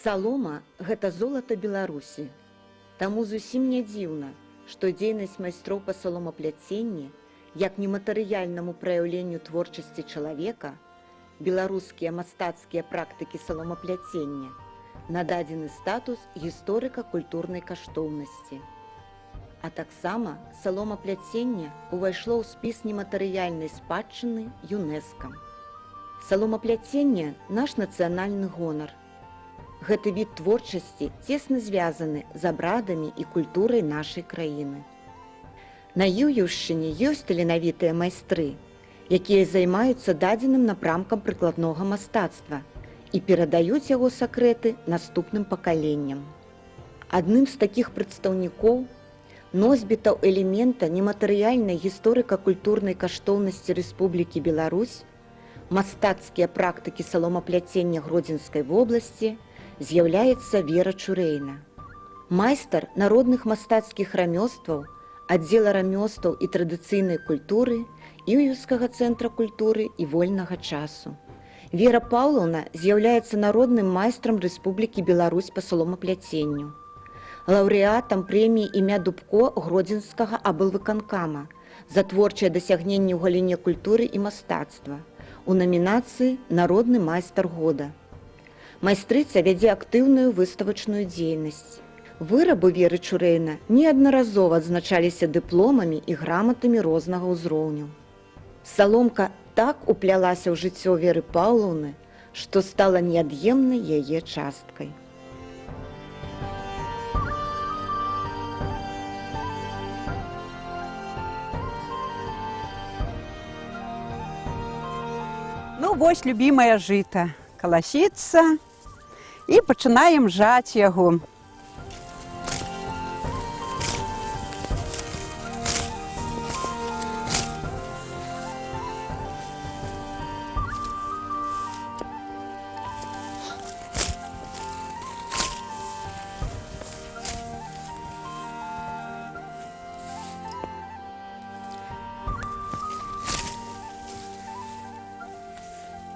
Салома — гэта золата Беларусі. Таму зусім не дзіўна, што дзейнасць майстроў па саломапляценні, як нематэрыяльнаму праяўленню творчасці чалавека, беларускія мастацкія практыкі саломапляцення, нададзены статус гісторыка-культурнай каштоўнасці. А таксама саломапляценне ўвайшло ў спіс нематэрыяльнай спадчыны ЮНЕСКА. Саломапляценне — наш нацыянальны гонар. Гэты від творчасці цесна звязаны з абрадамі і культурай нашай краіны. На Юр'еўшчыне ёсць таленавітыя майстры, якія займаюцца дадзеным напрамкам прыкладнога мастацтва і перадаюць яго сакрэты наступным пакаленням. Адным з такіх прадстаўнікоў, носьбітаў элемента нематэрыяльнай гісторыка-культурнай каштоўнасці Рэспублікі Беларусь, мастацкія практыкі саломапляцення Гродзенскай вобласці, з'яўляецца Вера Чурэйна. Майстар народных мастацкіх рамёстваў аддзела рамёстваў і традыцыйнай культуры Іўеўскага цэнтра культуры і вольнага часу. Вера Паўлаўна з'яўляецца народным майстрам Рэспублікі Беларусь па саломапляценню, лаўрэатам прэміі імя Дубко Гродзенскага аблвыканкама за творчае дасягненне ў галіне культуры і мастацтва у намінацыі «Народны майстар года». Майстрыца вядзе актыўную выставачную дзейнасць. Вырабы Веры Чурэйна неаднаразова адзначаліся дыпломамі і граматамі рознага ўзроўню. Саломка так уплялася ў жыццё Веры Паўлаўны, што стала неад'емнай яе часткай. Ну, вось любімае жыта каласіцца, і пачынаем жаць яго.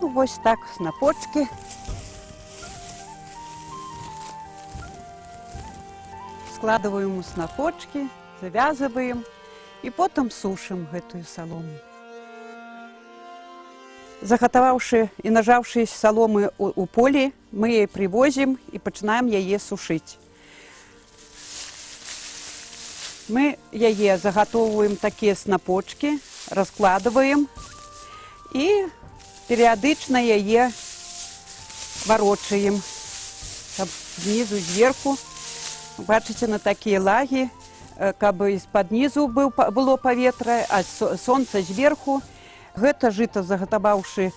Ну, вось так снапочки. Складываем у снапочки, завязываем і потым сушым гэтую салому. Загатаваўшы і нажаўшы саломы у полі, мы яе прывозім і пачынаем яе сушыць. Мы яе загатоўваем, такія снапочки, раскладываем і перыядычна яе варочаем, каб знізу, зверху, бачыце, на такія лагі, каб з-пад нізу было паветра, а сонца зверху. Гэта жыта, загатаваўшы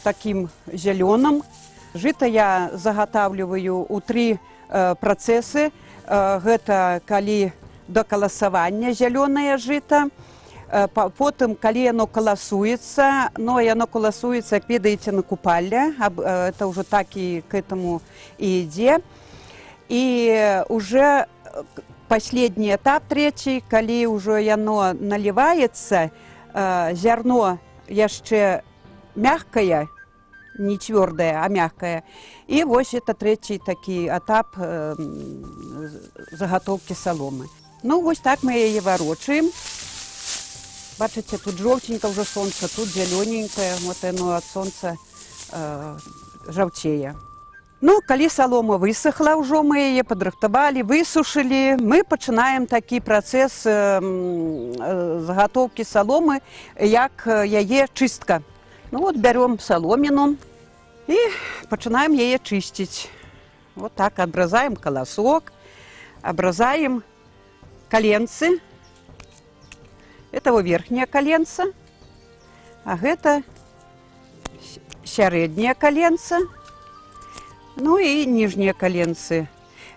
такім зялёным. Жыта я загатаўліваю ў тры працэсы. Гэта калі да каласавання зялёнае жыта, потым, калі яно каласуецца, но яно каласуецца, як ведаеце, на Купалле, это ўжо так і к этому і ідзе. І уже последний этап, третий, калі ўжо яно наліваецца, зярно яшчэ мягкае, не цвёрдае, а мягкае. І вось это трэці такі этап загатоўкі саломы. Ну, вось так мы яе варочаем. Бачыце, тут жоўценька ўжо сонца, тут зялёненькае, вот яно ад сонца жаўцее. Ну, калі салома высохла ўжо, мы яе падрыхтавалі, высушылі, мы пачынаем такі працэс загатоўкі саломы, як яе чыстка. Ну вот бярём саломіну і пачынаем яе чысціць. Вот так абразаем каласок, абразаем каленцы. Это во верхняе каленца, а гэта сярэдняе каленца, ну і ніжнія каленцы.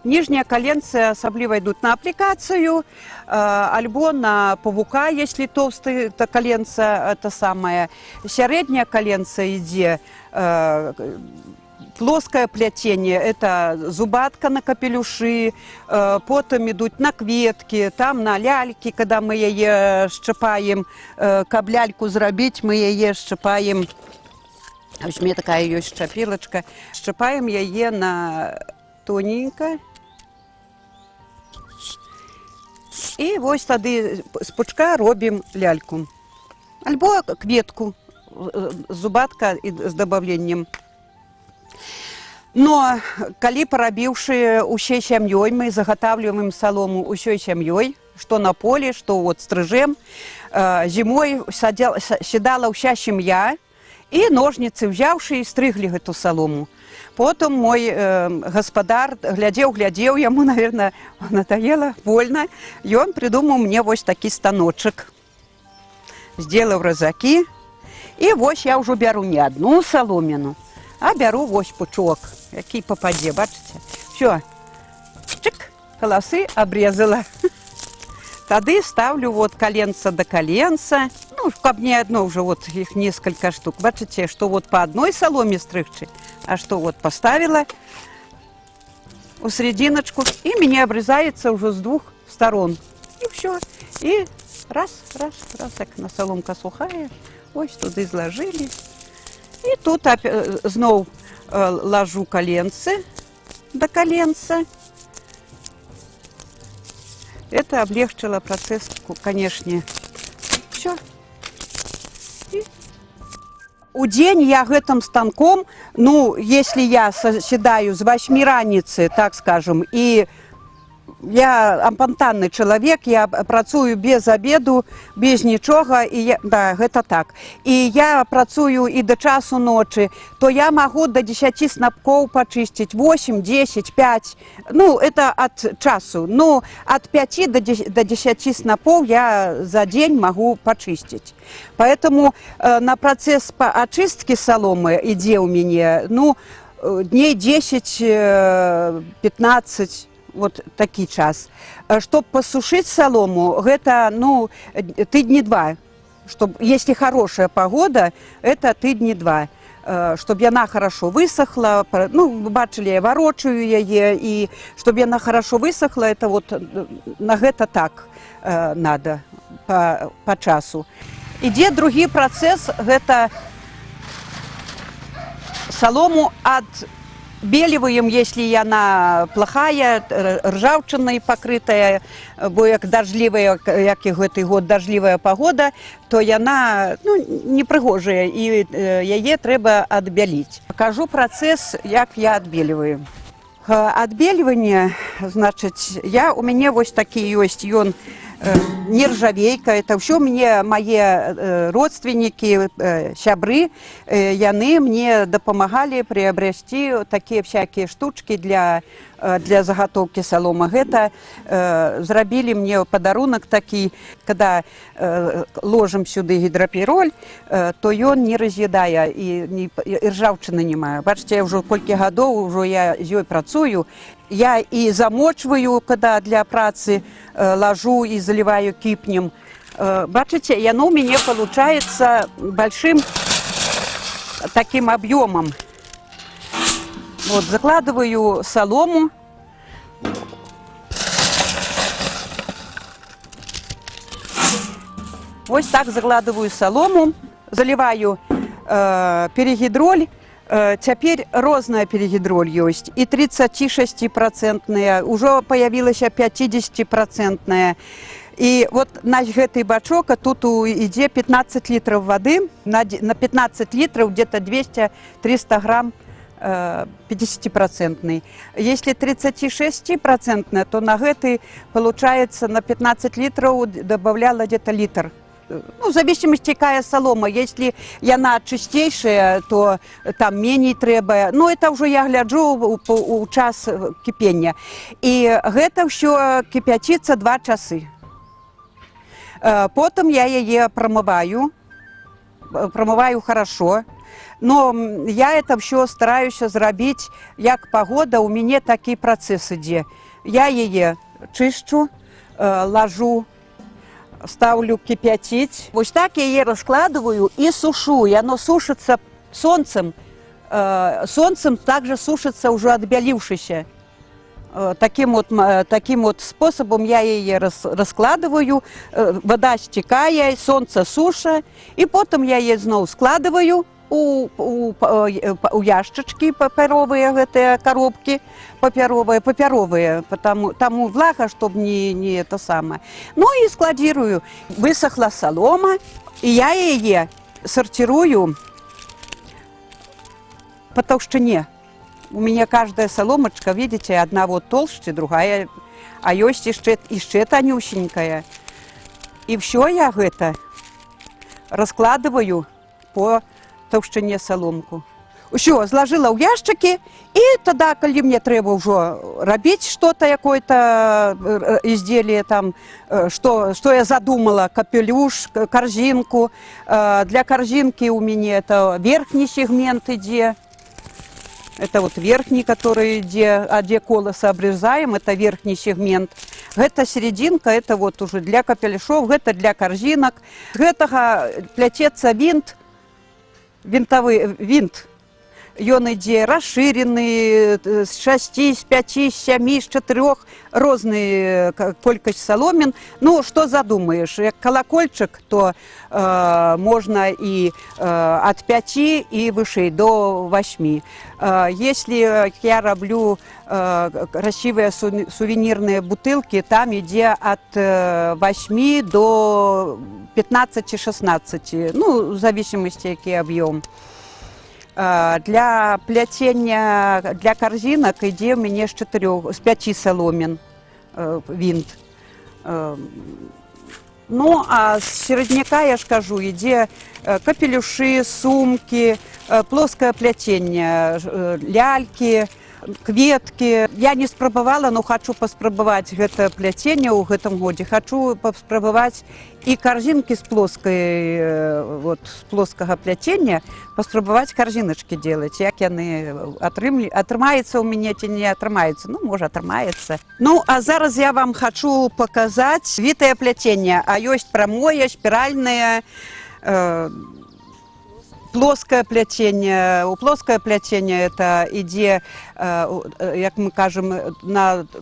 Ніжнія каленцы асабліва ідуць на аплікацыю, альбо на павука, если толстый, то каленца это самое. Сярэдняе каленца ідзе плоское плетение, это зубатка на капелюшы, потым ідуць на кветкі, там на лялькі, когда мы яе шчапаем, каб ляльку зрабіць, мы яе шчапаем. Ось у мяне такая ёсць шчапілачка. Шчапаем яе на Тоненько. І вось тады з пучка робім ляльку. Альбо кветку, зубатка і з дабаўленнем. Но калі, парабіўшы ўсей сям'ёй, мы загатавліваем салому ўсёй сям'ёй, што на поле, што вот стрыжэм, зімой сядала ўся сям'я і, ножніцы ўзяўшы, і стрыглі гэту салому. Потым мой гаспадар глядзеў, глядзеў, яму, наверное, надоело больно. Ён прыдумаў мне вось такі станочак. Сделаў разакі. І вось я ўжо бяру не адну саломіну, а бяру вось пучок, які пападзе, бачыце? Всё. Чык, каласы обрезала. Тады ставлю вот коленца до коленца. Ну, каб не одно уже, вот их несколько штук. Бачыце, что вот по одной соломе стрыгчы, а что вот поставила у серединочку, и мне обрезается уже с двух сторон. И все. И раз, раз, раз, як на соломка сухая, ось туды зложили. И тут зноў ложу коленцы до коленца. Это облегчило процесс, конечно. Все. У день я гэтым станком, ну, если я сядаю з 8 раніцы, так скажем, и я апантанны чалавек, я працую без обеду, без нічога, і я, да, гэта так. І я працую і да часу ночы, то я магу до 10 снапкоў пачысціць, 8, 10, 5, ну, это ад часу. Ну, ад 5 до 10 снапоў я за дзень магу пачысціць. Поэтому на процесс по очистке соломы ідзе ў мяне, ну, дней 10, 15, вот такі час. Чтоб посушить солому, гэта, ну, тыдні два. Чтоб, если хорошая погода, это тыдні два. Чтоб яна хорошо высохла, ну, вы бачылі, я варочаю яе, і чтоб яна хорошо высохла, это вот на гэта так надо по часу. Ідзе другі працэс, гэта солому отбеливаем, если яна плохая, ржавчиной покрытая, бо як дождливая, як і гэты год дождливая погода, то яна, ну, непрыгожая, і яе трэба адбяліць. Покажу працэс, як я отбеливаю. Отбеливание, значит, у мяне вось такі ёсць, ён нержавейка, это ўсё мне мае родственники, сябры, яны мне дапамагалі приобрести такія всякие штучки для заготовки соломы. Гэта зрабілі мне падарунак такі, когда ложим сюды гідрапероль, то ён не раз'ядае і, не, і ржавчыны не мае. Бачыце, я ўжо колькі гадоў ужо я з ёй працую. Я і замочваю, когда для працы ложу і заливаю кіпнем. Бачыце, яно ў мяне получается большим таким объемом. Вот, закладываю солому. Вось так закладываю солому, заливаю перегидроль. Теперь розная перегидроль есть. И 36-процентная, уже появилась 50-процентная. И вот на гэты бачок, а тут ідзе 15 литров воды, на 15 литров где-то 200-300 грамм 50-процентный. Если 36-процентная, то на гэты, получается, на 15 литров добавляла где-то литр. Ну, в зависимости, какая солома. Если яна чистейшая, то там меней трэба. Ну, это ўжо я гляджу у час кипення. І гэта ўсё кипятится 2 часы. Потым я яе промываю, промываю хорошо. Но я это все стараюся зрабіць, як погода, у мяне такі працэс ідзе. Я яе чышчу, ложу, ставлю кипятить. Вось так я яе раскладываю и сушу. И оно сушится солнцем. Солнцем также сушится, уже отбелившийся. Таким вот способом я яе раскладываю, вода стекае, солнце суша, и потом я яе зноў складываю. у яшчычкі папяровыя, гэтыя коробки папяровыя, папяровыя, потому таму влага, чтоб не это самое. Ну и складирую. Высохла солома, і я яе сортирую по толщине. У меня каждая соломочка, видите, одна вот толще, другая, а ёсць яшчэ тонюсенькая. И все я гэта раскладываю по толщине соломку. Усё, зложила ў яшчыкі, і тогда, калі мне трэба ўжо рабіць что-то, какое-то изделие там, что я задумала, капелюш, корзинку. Для корзинки у меня это верхний сегмент ідзе. Это вот верхний, который где, а где колоса обрезаем, это верхний сегмент. Гэта серединка, это вот уже для капелюшов, гэта для корзинок. Гэтага пляцецца винт, винтовый винт. Ён ідзе расшырены, з 6, з 5, з 7, з 4, розны колькасць саломін. Ну, што задумаеш, як калакольчык, то можна і ад 5 і вышэй до 8. Если я раблю красивые сувенирные бутылки, там ідзе ад 8 до 15-16, ну, в зависимости, які объем. Для пляцення для корзинок ідзе ў мяне з чатырох, з пяці саломін вінт. Ну, а з серадняка, я ж кажу, ідзе капелюшы, сумкі, плоскае пляценне, лялькі, кветкі. Я не спрабавала, но хачу паспрабаваць гэта пляценне ў гэтым годзе. Хачу паспрабаваць і карзінкі з плоскай, вот, з плоскага пляцення, паспрабаваць карзіначкі делать, як яны атрымаецца ў мяне ці не атрымаецца. Ну, можа, атрымаецца. Ну, а зараз я вам хачу паказаць вітае пляценне. А ёсць прамое, спіральнае, плоскае пляценне. У плоскае пляценне это ідзе, як мы кажам,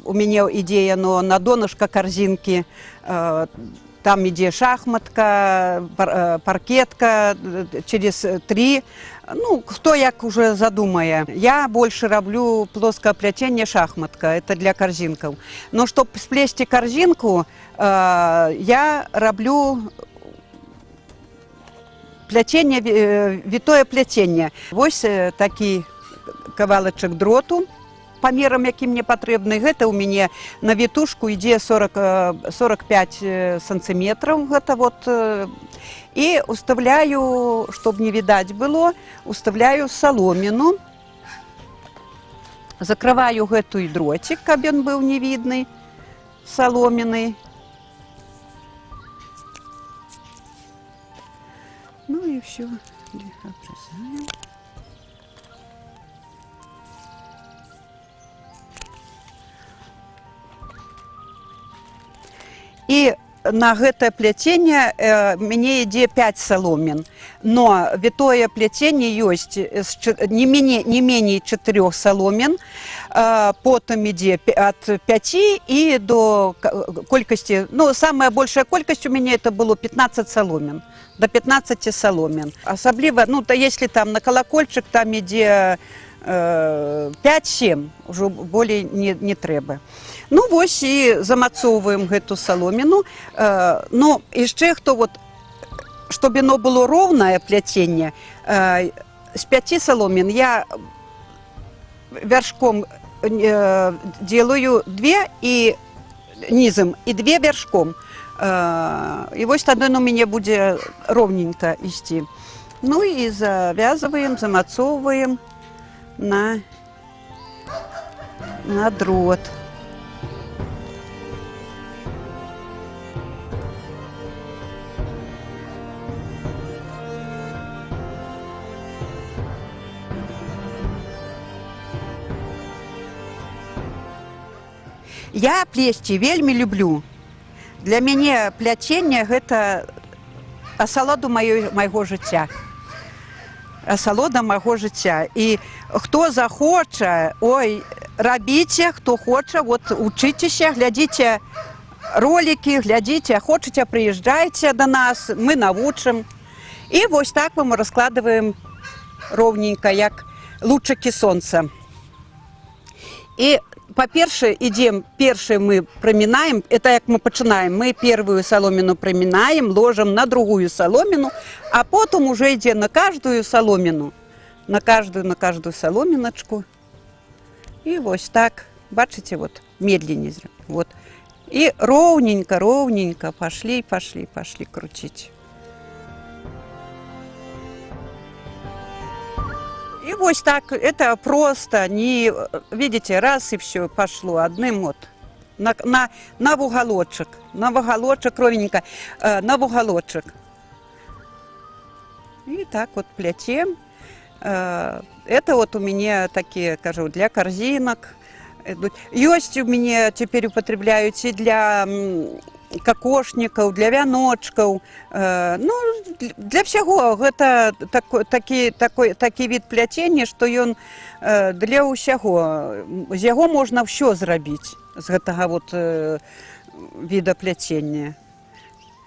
у мяне ідзе яно на донышко карзінкі. Там ідзе шахматка, паркетка, через три. Ну, хто як уже задумае. Я больше раблю плоскае пляценне, шахматка, это для карзінкаў. Но чтоб сплесці карзінку, я раблю пляценне, вітое пляценне. Вось такі кавалачак дроту, памерам, які мне патрэбны. Гэта ў мяне на вітушку ідзе 40, 45 сантиметраў. Гэта вот, і уставляю, чтоб не відаць было, уставляю саломіну. Закрываю гэтую дроцік, каб ён быў не відны, саломіны. Ну и все. Обрезаем. І на гэтае пляценне мяне ідзе 5 саломін. Но вітое пляценне ёсць не меней 4 саломін, потым ідзе ад 5 і до колькасці, ну, самая большая колькасць у мяне это было 15 саломін, до 15 саломін. Асабліва, ну, то если там на калакольчык, там ідзе 5-7, ўжо болей не трэба. Ну вось і замацоўваем гэту саломіну. Ну, яшчэ хто вот, чтоб яно было роўнае пляценне, з 5 саломін я вяршком делаю две і нізам, і две вяршком. І вось тады у мяне будзе роўненька ісці. Ну і завязываем, замацоўваем на дрот. Я плесці вельмі люблю. Для мяне пляценне гэта асалоду майго жыцця. Асалода майго жыцця. І хто захоча, ой, рабіце, хто хоча, вот учыцеся, глядзіце ролики, глядзіце, хочаце, прыязджайце до нас, мы навучым. І вось так мы раскладываем. Роўненька, як лучыкі сонца. І, па-першае, ідзем, першае мы прамінаем, это як мы пачынаем, мы первую соломину прамінаем, ложим на другую соломину, а потом уже ідзе на каждую соломину, на каждую соломиночку. І вось так, бачыце, вот, медленнее, вот. И ровненько, ровненько пошли, пошли, пошли крутить. И вот так, это просто, не, видите, раз и все, пошло одним вот. На вуголочек, на вуголочек ровненько, на вуголочек. И так вот плетем. Это вот у меня такие, кажу, для корзинок идут. Есть у меня теперь употребляют и для кокошников, для вяночков. Ну, для всего. Это такой вид плетения, что ён для ўсяго. З яго можна ўсё зрабіць, з гэтага вот вида плетения.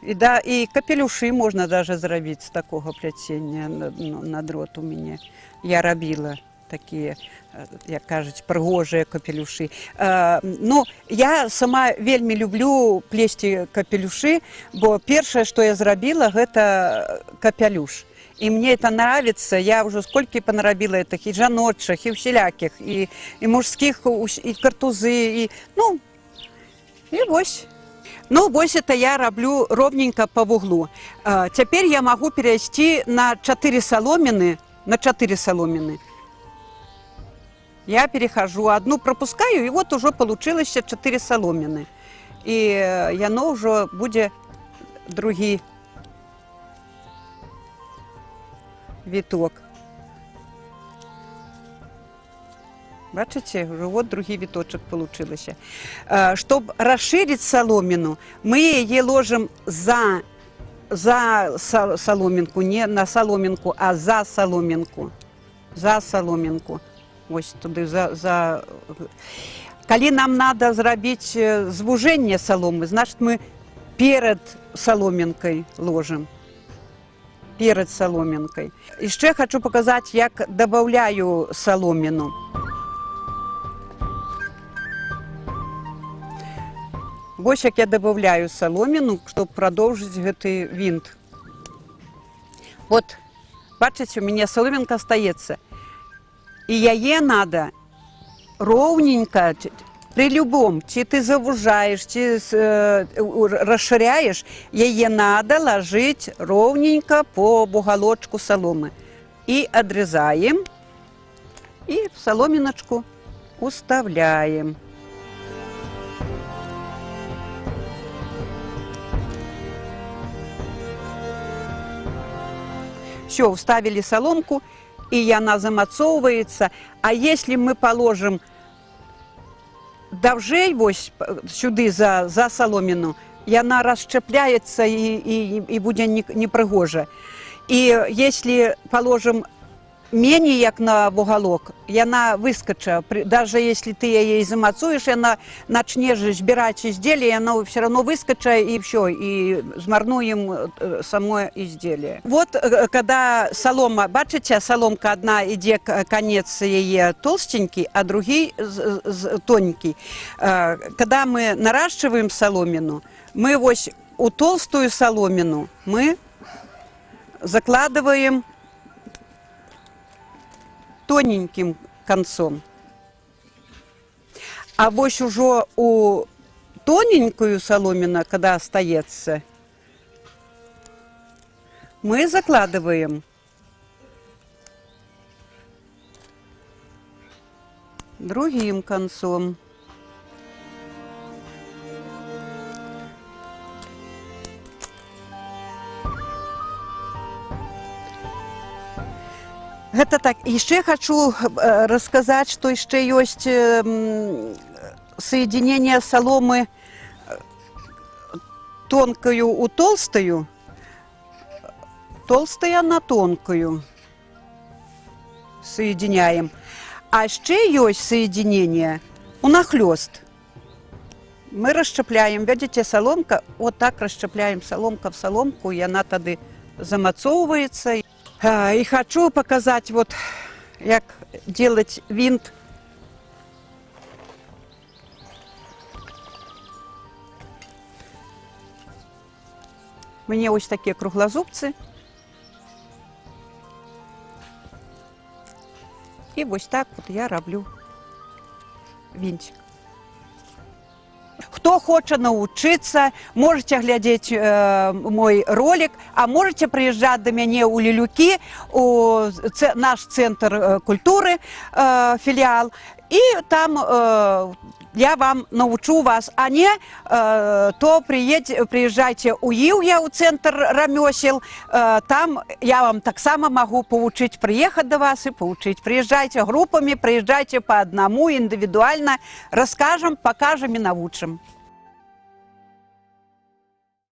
І, да, і капелюшы можна даже зрабіць з такога плетения на дрот у мяне. Я рабіла такія, як кажуць, прыгожыя капелюшы. Ну, я сама вельмі люблю плесці капелюшы, бо першае, што я зрабіла, гэта капялюш. І мне это нравится, я ўжо сколькі панарабіла этих і жаночых, і ўсялякіх, і мужскіх, і картузы, і, ну, і вось. Ну, вось это я раблю ровненько по вуглу. Цяпер я магу перайсці на 4 соломины, на 4 соломины. Я перехожу, одну пропускаю, и вот уже получилось 4 соломины. І яно ўжо будзе другі віток. Бачыце, уже вот другі віточак получилося. Чтоб расширить соломину, мы яе ложим за соломинку, не на соломинку, а за соломинку. За соломинку. Ось туды за. Калі нам надо зрабіць звужэнне соломы, значит, мы перад соломинкой ложим. Перад соломинкой. Еще хочу показать, як добавляю соломину. Вось як я добавляю соломину, чтобы продолжить гэты винт. Вот, бачыце, у меня соломинка остается. И яе надо ровненько, при любом, ці ты завужаешь, ці расширяешь, яе надо ложить ровненько по буголочку соломы. И отрезаем, и в соломиночку уставляем. Все, уставили соломку, и она замацоўваецца. А если мы положим даўжэй вось сюды за соломину, яна расчапляецца і будзе непрыгожа. І если положим меней як на вугалок, яна выскача. Даже если ты яе і замацуеш, яна начне ж збіраць изделие, яно все равно выскача, и все, и змарнуем само изделие. Вот когда солома, бачыце, соломка одна ідзе, конец яе толстенький, а другі тоненький. Когда мы наращиваем соломину, мы вось у толстую соломину мы закладываем тоненьким концом. А вось ужо у тоненькую соломину, когда остается, мы закладываем другим концом. Гэта так. Яшчэ хачу расказаць, што яшчэ ёсць соединение соломы тонкую у толстую, толстая на тонкую соединяем. А яшчэ ёсць соединение унахлёст. Мы расчапляем, видите, соломка, вот так расчапляем соломка в соломку, и она тады замацоўваецца. І хочу показать, вот, як делать винт. Мне ось такія круглазубцы. І вось так вот я раблю вінцік. Хто хоча навучыцца, можете глядзець мой ролик, а можете прыязджаць да мяне ў Лелюкі, у наш цэнтр культуры, філіал, і там я вам научу вас, а не то прыязджайце ў Іўя, ў цэнтр рамёсел, там я вам таксама магу павучыць, прыехаць да вас і павучыць. Прыязджайце групамі, прыязджайце па аднаму, індывідуальна, раскажам, пакажам і навучым.